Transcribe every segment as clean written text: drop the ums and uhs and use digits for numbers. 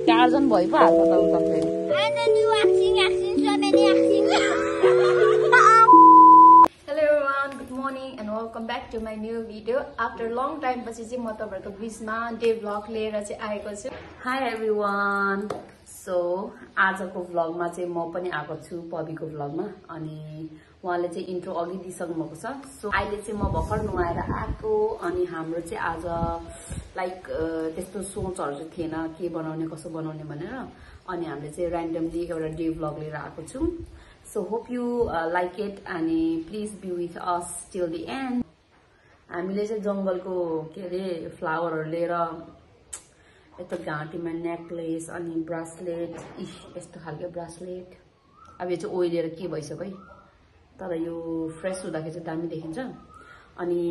4 जन भयो पो हाल्छ त उता फेरि Hello everyone, good morning and welcome back to my new video. After long time पछि चाहिँ म तपाईहरुको बीचमा डे भ्लग लिएर चाहिँ आएको छु. Hi everyone. So आजको भ्लगमा चाहिँ म पनि आएको छु पबिको भ्लगमा अनि उहाँले चाहिँ इन्ट्रो अघि दिइसक्नु भएको छ. सो अहिले चाहिँ म भर्खर नुहाएर आएको अनि हाम्रो चाहिँ आज लाइक त्यस्तो सोचहरु चाहिँ थिएन के बनाउने कसो बनाउने भनेर अनि हामीले चाहिँ र्यान्डमली एउटा डे भ्लग लिएर आएको छौं. So hope you like it and please be with us till the end. हामीले चाहिँ जंगलको के रे फ्लावरहरु लिएर यस्तो घाँटीमा नेकलेस अनि ब्रासलेट यस्तो खालको ब्रासलेट अब यो चाहिँ ओइलेर के भइसक्यो है तर यो फ्रेश हुँदाखेरि चाहिँ दामी देखिन्छ अनि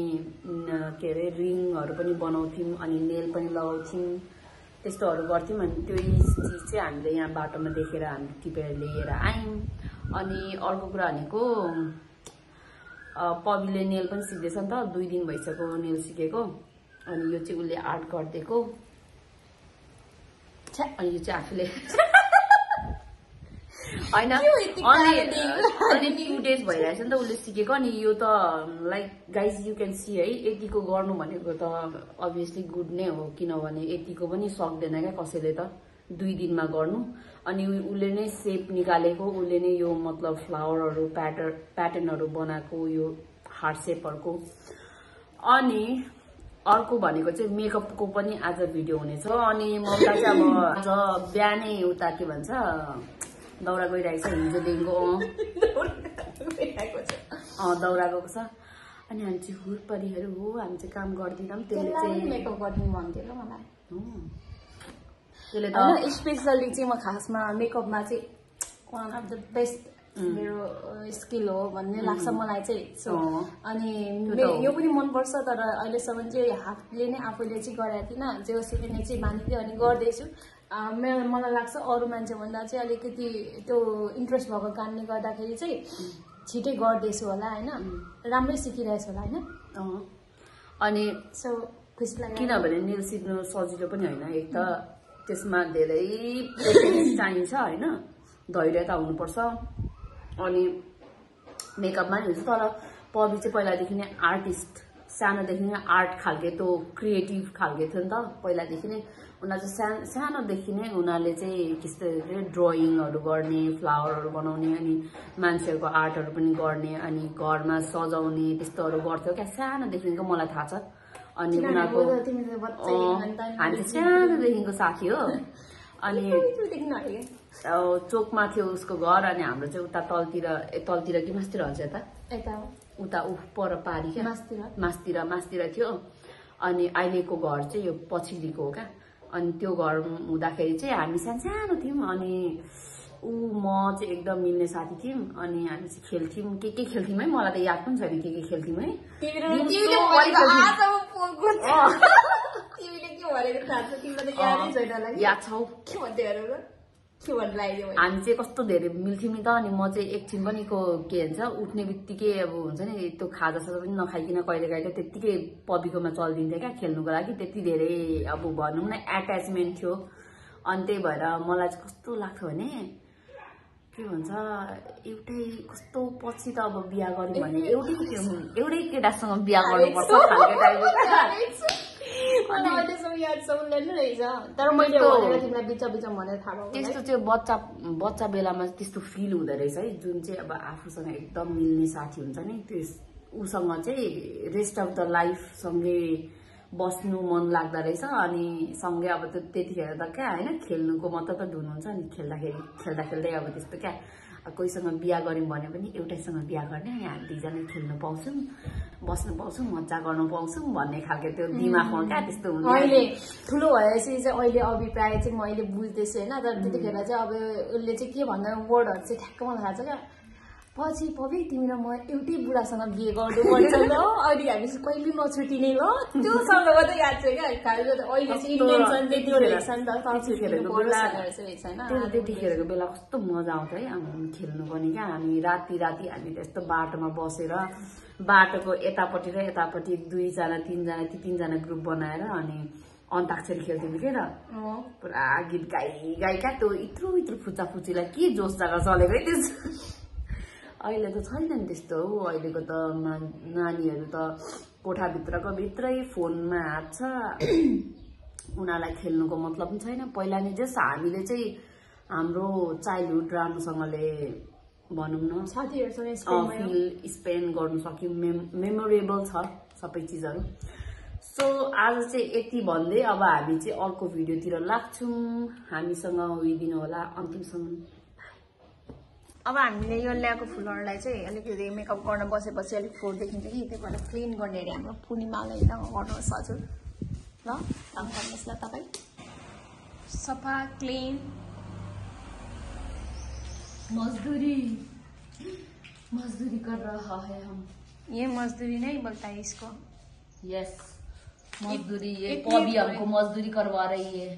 के रे रिङहरु पनि बनाउँथ्यौं अनि नेल पनि लगाउँथ्यौं त्यस्तोहरु गर्थ्यौं अनि त्यो चीज चाहिँ हामीले यहाँ बाटोमा देखेर हामी टिपेर लिएर आयौं. अनि अर्को कुरा भनेको पबिले नेल पनि सिक्दैछ नि त 2 दिन भइसक्यो नेल सिकेको अनि यो चाहिँ उले आर्ट गर्देको अनि यो चाहिँ आफूले हैन अनि 2 डेज भइरहेछ नि त उले सिकेको अनि यो त like guys you can see है यतिको गर्नु भनेको त अभियसली गुड नै हो किनभने यतिको पनि सक्दैन क्या कसैले त 2 दिनमा गर्नु अनि उले नै शेप निकालेको उले नै यो मतलब फ्लावरहरु प्याटर्नहरु बनाएको यो हार्ट शेपहरुको अनि अर्को भनेको चाहिँ मेकअपको पनि आज भिडियो हुनेछ अनि ममता चाहिँ अब आज बिहानै उता के भन्छ दौरा गइरहेको छ हिजोदेखिको दौरा गएको छ अनि हामी चाहिँ हुरपरीहरु हो हामी चाहिँ काम गर्दिनौं त्यसले चाहिँ मेकअप गर्दिन भन्थ्यो ल मलाई. त्यसले त स्पेशली चाहिँ म खासमा मेकअपमा चाहिँ वान अफ द बेस्ट मेरो स्किल हो भन्ने लाग्छ मलाई चाहिँ. सो अनि यो पनि मन पर्छ तर अहिलेसम्म चाहिँ हातले नै आफूले चाहिँ गरेको थिइनँ जे सिक्ने चाहिँ मानिदियो अनि गर्दैछु. मलाई लाग्छ अरू मान्छे भन्दा चाहिँ अलिकति त्यो इन्ट्रेस्ट भएको कारणले गर्दाखेरि चाहिँ छिटै गर्दैछु होला हैन राम्रै सिकिरहेछु होला हैन अनि सो खुसी लाग्यो किनभने नेल सिक्नु सजिलो पनि हैन एक त त्यसमा धेरै पेशेन्स चाहिन्छ हैन धैर्यता हुनुपर्छ अनि मेकअपमा नि हुन्छ तर पबी चाहिँ पहिलादेखि नै आर्टिस्ट सानोदेखि नै आर्ट खालके त्यो क्रिएटिभ खालके थियो नि त पहिलादेखि नै उनीहरु चाहिँ सानोदेखि नै उनीहरुले चाहिँ त्यस्तो ड्रइङहरु गर्ने फ्लावरहरु बनाउने अनि मान्छेहरुको आर्टहरु पनि गर्ने अनि घरमा सजाउने त्यस्तोहरु गर्थ्यो क्या सानोदेखिको मलाई थाहा छ अनि उनीहरुको हामी सानोदेखिको साथी हो अनि चोकमा थियो उसको घर अनि हाम्रो चाहिँ उता तलतिर कि मास्तिर हुन्छ यता उता पर पारी क्या मास्तिर थियो अनि अहिलेको घर चाहिँ यो पछिल्लीको हो क्या अनि त्यो घर हुँदाखेरि चाहिँ हामी सानो थियौं अनि म चाहिँ एकदम मिल्ने साथी थियौं अनि हामी चाहिँ खेल्थ्यौं के खेल्थ्यौं है मलाई त याद पनि छैन के खेल्थ्यौं है याद छ हामी चाहिँ कस्तो धेरै मिल्थ्यौं नि त अनि म चाहिँ एकछिन पनि के भन्छ उठ्ने बित्तिकै अब हुन्छ नि त्यो खाजा पनि नखाइकिन कहिले त्यतिकै पबीकोमा चल्दिन्थ्यो क्या खेल्नुको लागि त्यति धेरै अब भनौं न एट्याचमेन्ट थियो अनि त्यही भएर मलाई चाहिँ कस्तो लाग्थ्यो भने के भन्छ एउटै कस्तो पछि त अब बिहा गर्यो भने एउटै केटासँग बिहा गर्नुपर्छ खालको टाइपको त्यस्तो चाहिँ बच्चा बेलामा त्यस्तो फिल हुँदो रहेछ है जुन चाहिँ अब आफूसँग एकदम मिल्ने साथी हुन्छ नि त्यो उसँग चाहिँ रेस्ट अफ द लाइफ सँगै बस्नु मन लाग्दो रहेछ अनि सँगै अब त्यतिखेर त क्या हैन खेल्नुको मात्र त धुन हुन्छ नि खेल्दै अब त्यस्तो क्या कोहीसँग बिहा गर्यौं भने पनि एउटैसँग बिहा गर्ने यहाँ 2 जना खेल्नु पाउँछौं बस्नु पाउँछौं मजा गर्न पाउँछौं भन्ने खालको त्यो दिमागमा क्या त्यस्तो हुन्छ. अहिले ठुलो भएपछि चाहिँ अहिले अभिप्राय चाहिँ म अहिले बुझ्दैछु हैन तर त्यतिखेर चाहिँ अब उसले चाहिँ के भन्दा वर्डहरु चाहिँ ठ्याक्क मलाई थाहा छ क्या पछि पबी तिमी र म एउटै बुढासँग बिहे गर्नु पर्छ ल अहिले हामी कहिले नछुटिने ल त्यो शब्द मात्रै याद छ क्या अहिले चाहिँ इन्टेन्सन त्यति रहेछ नि त त्यतिखेरको बेला कस्तो मजा आउँछ है खेल्नु पनि क्या हामी राति हामी त्यस्तो बाटोमा बसेर बाटोको यतापट्टि र यतापट्टि 2 जना 3 जना ती 3 जना ग्रुप बनाएर अनि अन्ताक्षरी खेल्थ्यौँ के त पुरा गीत गाई क्या त्यो इत्रु फुच्चा फुच्चीलाई के जोस जग्गा चलेको है त्यस अहिले त छैन नि त्यस्तो अहिलेको त नानीहरू त कोठाभित्रको भित्रै फोनमा हात छ उनीहरूलाई खेल्नुको मतलब पनि छैन पहिला नै जस हामीले चाहिँ हाम्रो चाइल्डहुड राम्रोसँगले भनौँ न साथीहरूसँग फिल स्पेन्ड गर्न सक्यौँ मेमोरेबल छ सबै चिजहरू सो आज चाहिँ यति भन्दै अब हामी चाहिँ अर्को भिडियोतिर लाग्छौँ हामीसँग उइदिनु होला अन्तिमसम्म अब हामीले यो ल्याएको फुलहरूलाई चाहिँ अलिकति मेकअप गर्न बसेपछि अलिक फोहोर देखिन्छ कि त्यही भएर क्लिन गर्ने अरे हाम्रो पूर्णिमाले होइन गर्नुहोस् हजुर ल काम गर्नुहोस् ल तपाईँ सफा क्लिन मजदूरी कर रहा है हम ये मजदूरी नहीं बोलता है इसको यस मजदूरी ये पॉबी हमको मजदूरी करवा रही है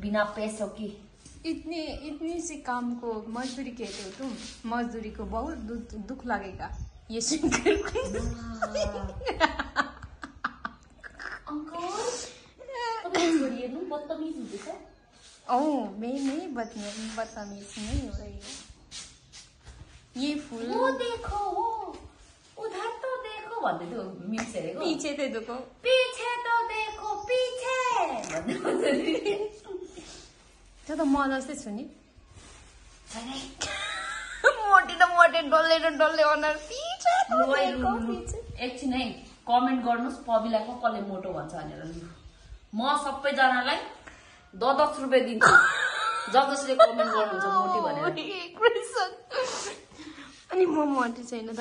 बिना पैसों की इतनी सी काम को मजदूरी कहते हो तुम मजदूरी को बहुत दुख लगेगा ये सुनकर मैं नहीं बदतमीज नहीं हो रही है ये फूल वो देखो उधर तो देखो भन्दै थियो मिक्स हेरेको पीछे तो देखो पीछे तो देखो पीछे त्यो त म जस्तै छु नि मोटी डल्ले अनुहार पीछे एकछिन है कमेन्ट गर्नुहोस् पबिलाई कसले मोटो भन्छ भनेर म सबैजनालाई 10 रुपियाँ दिन्छु जसले कमेन्ट गर्नुहुन्छ मोटी भनेर अनि म मोटी छैन त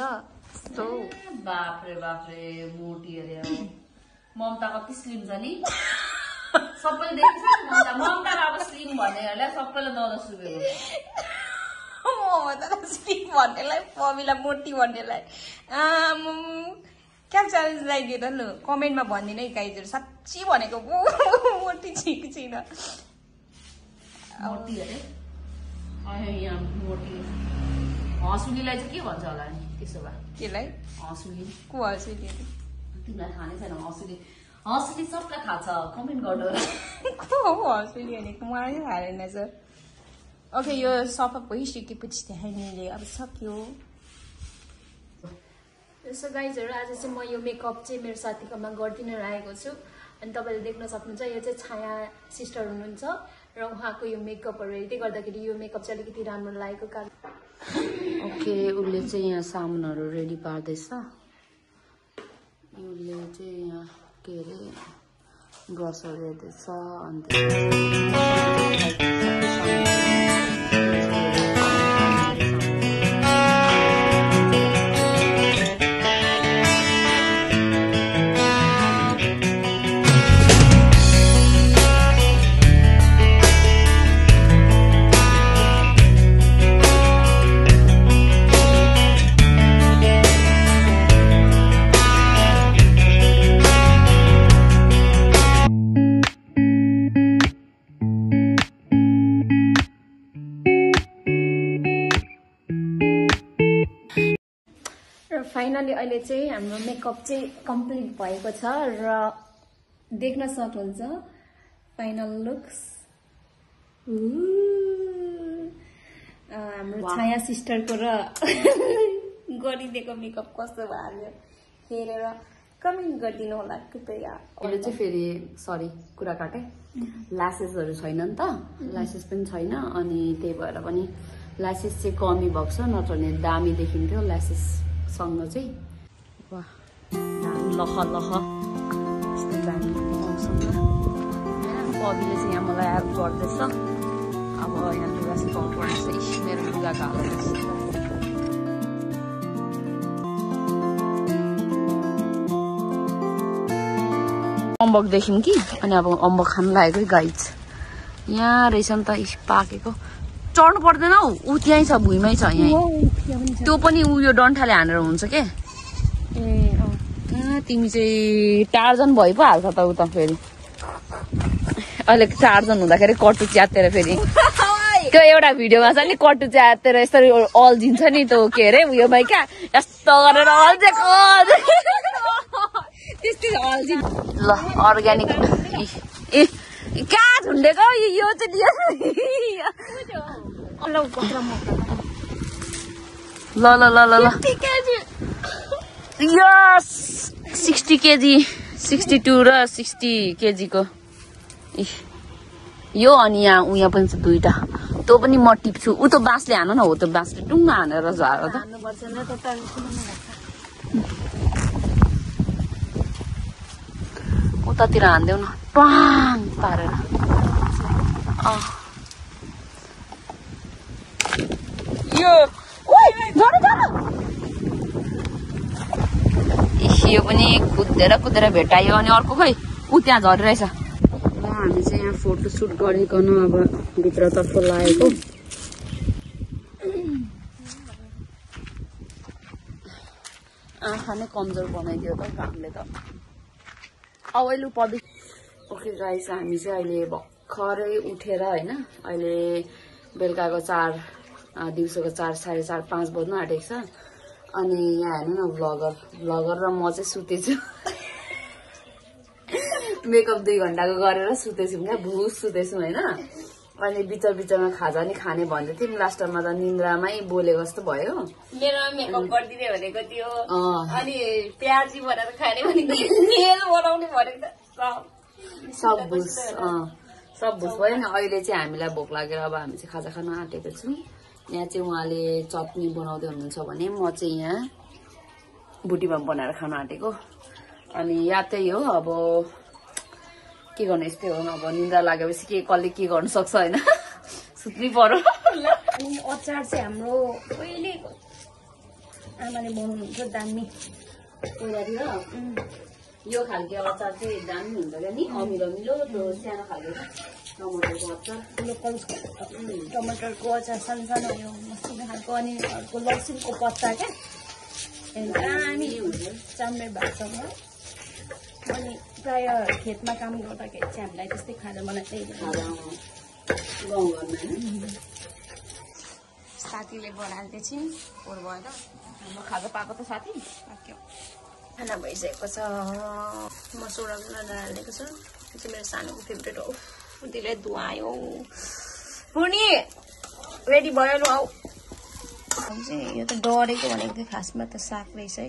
बाफ्रे मोटी अरे ममता कति स्लिम छ नि सबैले देखिन्छ ममता अब स्लिम भन्नेहरूलाई सबैले 10 रुपियाँ स्लिम भन्नेलाई पबिलाई मोटी भन्नेलाई क्या च्यालेन्ज लगाइदियो त लु कमेन्टमा भनिदिनु है गाइजहरू साँच्ची भनेको मोटी छैन मोटी अरे यहाँ मोटी हँसुलीलाई चाहिँ के भन्छ होला नि त्यसो भए केलाई हँसुली को हँसुली तिमीलाई थाहा नै छैन हँसुली सबलाई थाहा छ कमेन्ट गर्नु होला को हो हँसुली भनेको मलाई थाहा रहेन सर ओके यो सफा भइसकेपछि हामीले अब सक्यो सो गाइजहरू आज चाहिँ म यो मेकअप चाहिँ मेरो साथीकोमा गरिदिन राखेको छु अनि तपाईँले देख्न सक्नुहुन्छ यो चाहिँ छाया सिस्टर हुनुहुन्छ र उहाँको यो मेकअपहरू हेर्दै गर्दाखेरि यो मेकअप चाहिँ अलिकति राम्रो लागेको कारण ओके उसले चाहिँ यहाँ सामानहरू रेडी पार्दैछ उसले चाहिँ यहाँ के अरे ब्रसहरू हेर्दैछ अन्त फाइनली अहिले चाहिँ हाम्रो मेकअप चाहिँ कम्प्लिट भएको छ र देख्न सक्नुहुन्छ फाइनल लुक्स हाम्रो छाया सिस्टरको र गरिदिएको मेकअप कस्तो भयो हेरेर कमेन्ट गरिदिनु होला कृपया अहिले चाहिँ फेरि सरी कुरा काटेँ ल्यासेसहरू छैन नि त ल्यासेस पनि छैन अनि त्यही भएर पनि ल्यासेस चाहिँ कमी भएको छ नत्र भने दामी देखिन्थ्यो ल्यासेस सँग चाहिँ वाह लख यस्तो दामी मौसममा पबिले चाहिँ यहाँ मलाई हेल्प गर्दैछ अब यहाँ लुगा सुकाउनु पर्छ मेरो लुगाको हालत अम्बक देख्यौँ कि अनि अब अम्बक खान लागेको गाइज यहाँ रहेछ नि त पाकेको चढ्नु पर्दैन हौ ऊ त्यहीँ छ भुइँमै छ यहाँ त्यो पनि ऊ यो डन्ठाले हानेर हुन्छ के तिमी चाहिँ टार्जन भइ पो हाल्छ त ऊ त फेरि अहिले टार्जन हुँदाखेरि कटु च्यातेर फेरि त्यो एउटा भिडियोमा छ नि कटु च्यातेर यसरी अल्झिन्छ नि त्यो के अरे उयोमा क्या यस्तो गरेर अल्झेको त्यस्तै अल्झि ल अर्ग्यानिक ए कहाँ झुन्डेको यो चाहिँ ल ल ल ल ल यस 60 केजी 62 र 60 केजीको यो अनि यहाँ पनि छ दुईटा त्यो पनि म टिप्छु उ त बाँसले हान न हो त बाँसले टुङ्गा हानेर झार त उतातिर हान्देऊ न पाङ पारेर यो यो पनि कुदेर भेटायो अनि अर्को खै ऊ त्यहाँ झरिरहेछ ल हामी चाहिँ यहाँ फोटो सुट गरिकन अब भित्रतर्फ लागेको आँखा नै कमजोर बनाइदियो त घामले त अवेलु पब्लिक ओके गाइस हामी चाहिँ अहिले भर्खरै उठेर होइन अहिले बेलुकाको 4 दिउँसोको 4 साढे 4 5 बज्न आँटेको छ अनि यहाँ हेर्नु न भ्लगर र म चाहिँ सुतेछु मेकअप 2 घण्टाको गरेर सुतेछु क्या भुस सुतेछु होइन अनि बिचमा खाजा नि खाने भन्दै थियौँ लास्टमा त निन्द्रामै बोलेको जस्तो भयो मेरो मेकअप गर्दिने भनेको थियो अनि प्याजी बनाएर खाने भनेको नेल बनाउने भनेको सब भुस भयो नि अहिले चाहिँ हामीलाई भोक लागेर अब हामी चाहिँ खाजा खान आँटेको छौँ यहाँ चाहिँ उहाँले चटनी बनाउँदै हुनुहुन्छ भने म चाहिँ यहाँ बुटीबम बनाएर खान आँटेको अनि याद त्यही हो अब के गर्नु यस्तै हो अब निन्द्रा लागेपछि कसले के गर्नु सक्छ होइन सुत्नै पर्यो अनि अचार चाहिँ हाम्रो पहिले आमाले बनाउनुहुन्छ दामी यो खालको अचार चाहिँ दामी हुन्छ क्या नि अमिलो त्यो सानो खालको टमाटरको अचार लोकल टमाटरको अचार सानो सानो यो मसिनो खालको अनि अर्को लसुनको पत्ता क्या दामी हुन्छ चाम्रे भातसँग अनि प्राय खेतमा काम गर्दाखेरि चाहिँ हामीलाई त्यस्तै खाजा बनाउँदै साथीले बनाएको थिएँ पोहोर भएर खाजा पाएको त साथी पाक्यो खाना भइसकेको छ मसौरा हालेको छ त्यो चाहिँ मेरो सानोको फेभरेट हो दिलै धुवायो पूर्णी रेडी भयो ल आऊ यो त डढेको भनेको थियो खासमा त साग रहेछ है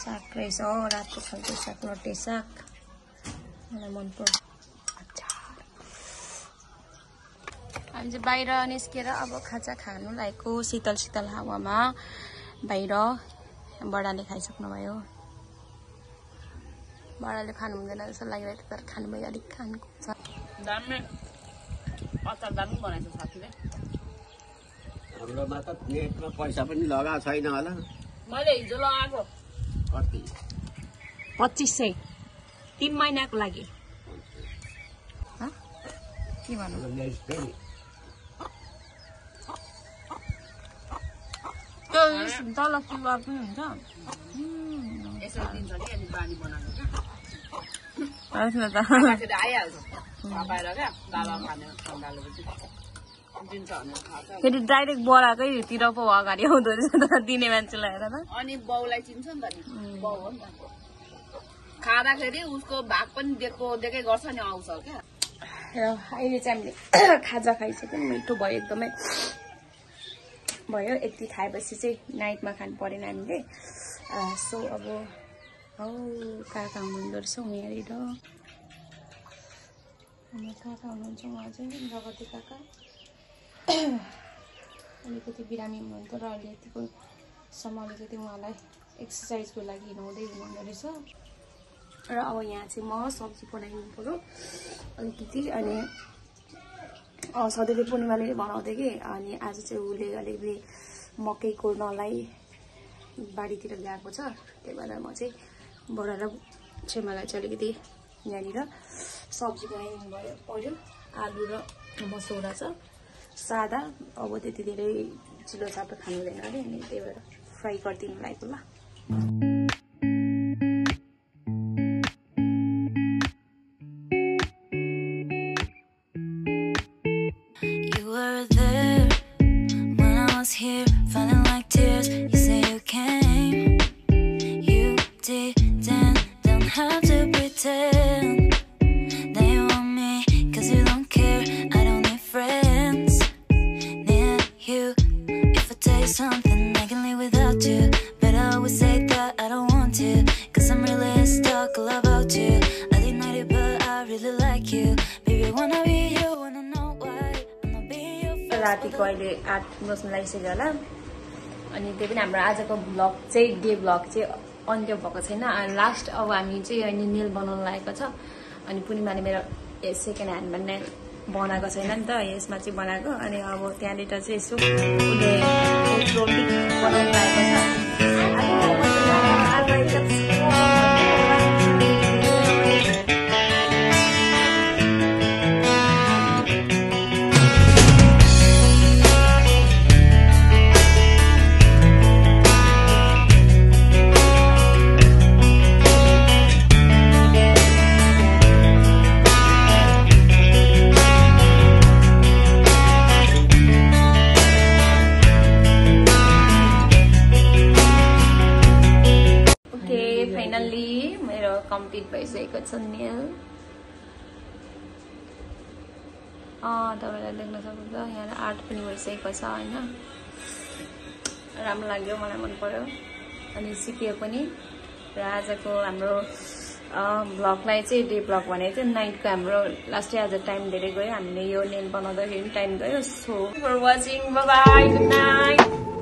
साग रहेछ रातो खालको साग लट्टे साग मलाई मनपर्छ हामी चाहिँ बाहिर निस्केर अब खाजा खानु लागेको शीतल हावामा बाहिर बडाले खाइसक्नु भयो बडाले खानु हुँदैन जस्तो लागिरहेको थियो तर खानुभयो अलिक खानुको छ दामी अचार दामी बनाएछ साथीले हाम्रोमा त प्लेटमा पैसा पनि लगाएको छैन होला मैले हिजो लगाएको कति 2500 3 महिनाको लागि के भन्नु तल क्युआर पनि हुन्छ यसरी दिन्छ कि अनि पानी बनाएको त आइहाल्छ बाहिर क्या बाबा खाने खन्डालेपछि दिन्छ भनेर खान्छ फेरि डाइरेक्ट बडाकैतिर पो अगाडि आउँदो रहेछ त दिने मान्छेलाई हेर त अनि बाउलाई चिन्छ नि त नि बाउ हो नि त खाँदाखेरि उसको भाग पनि देकै गर्छ नि आउँछ क्या र अहिले चाहिँ हामीले खाजा खाइसक्यौँ मिठो भयो एकदमै भयो यति खाएपछि चाहिँ नाइटमा खानु परेन हामीले सो अब हौ काका हुनुहुँदो रहेछ यहाँनिर काका हुनुहुन्छ उहाँ चाहिँ जगती काका अलिकति बिरामी हुनुहुन्थ्यो र अहिले यतिको समय अलिकति उहाँलाई एक्सर्साइजको लागि हिँडाउँदै हुनुहुँदो रहेछ र अब यहाँ चाहिँ म सब्जी बनाइदिनु पऱ्यो अलिकति अनि सधैँ पूर्णिमाले बनाउँथेँ कि अनि आज चाहिँ उसले अलिकति मकै कोर्नलाई बारीतिर ल्याएको छ त्यही भएर म चाहिँ बडा र छेमालाई चाहिँ अलिकति यहाँनिर सब्जी बनाइदिनु पऱ्यो आलु र मसौरा छ सादा अब त्यति धेरै चिलो चाप्टो खानु हुँदैन अरे अनि त्यही भएर फ्राई गरिदिनु लागेको ल Have to pretend रातिको अहिले 8 बज्न लागिसक्यो होला अनि त्यही पनि हाम्रो आजको भ्लग चाहिँ डे भ्लग चाहिँ अन्त्य भएको छैन लास्ट अब हामी चाहिँ अहिले नेल बनाउन लागेको छ अनि पूर्णिमाले मेरो सेकेन्ड ह्यान्डमा नेल बनाएको छैन नि त यसमा चाहिँ बनाएको अनि अब त्यहाँनिर चाहिँ यसो उसले रोटी बनाउनु लागेको छ कम्प्लिट भइसकेको छ नेल तपाईँलाई देख्न सक्नुहुन्छ यहाँ 8 पनि भइसकेको छ होइन राम्रो लाग्यो मलाई मन पर्यो अनि सिक्यो पनि र आजको हाम्रो भ्लगलाई चाहिँ डे भ्लग भने चाहिँ नाइटको हाम्रो लास्टै आज टाइम धेरै गयो हामीले यो नेल बनाउँदाखेरि टाइम गयो so for watching bye bye good night